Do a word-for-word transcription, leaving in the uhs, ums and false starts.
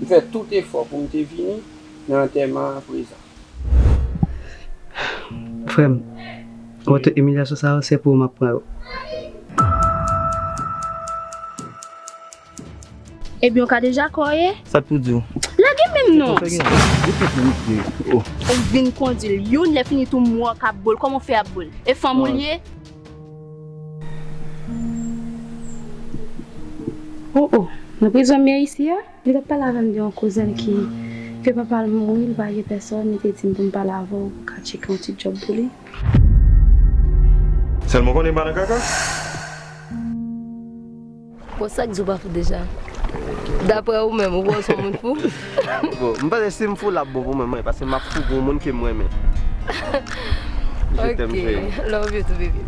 Fè tout efò pou m te vini nan antèman an prezan. Frè m, wè tout imilyasyon sa yo, se pou ou m ap pran yo. Ebyen, ou ka deja kòye? Sa t pou di w? Lage men m non! Ou vin kondwi l youn, lè fini tou m wè w k ap bo l. Kòman w fè ap bo l? E fanm ou l ye? Oh, oh, nan prizon m ye isi a? Li t ap pale avè m de yon kouzen l ki, ke papa l mouri, li pa gen pèsòn, li te di m pou m pale avè w pou w ka tcheke yon ti djòb pou li. Sèlman konnen m pa nan kaka. Bon, sa k di w pa fou deja? Daprè ou menm, ou wè w se yon moun fou? Bon, m panse si m fou, l ap bon pou mwen, mwen, paske m ap fou pou yon moun ke m renmen. Je t'aime, chérie. Love you too, baby.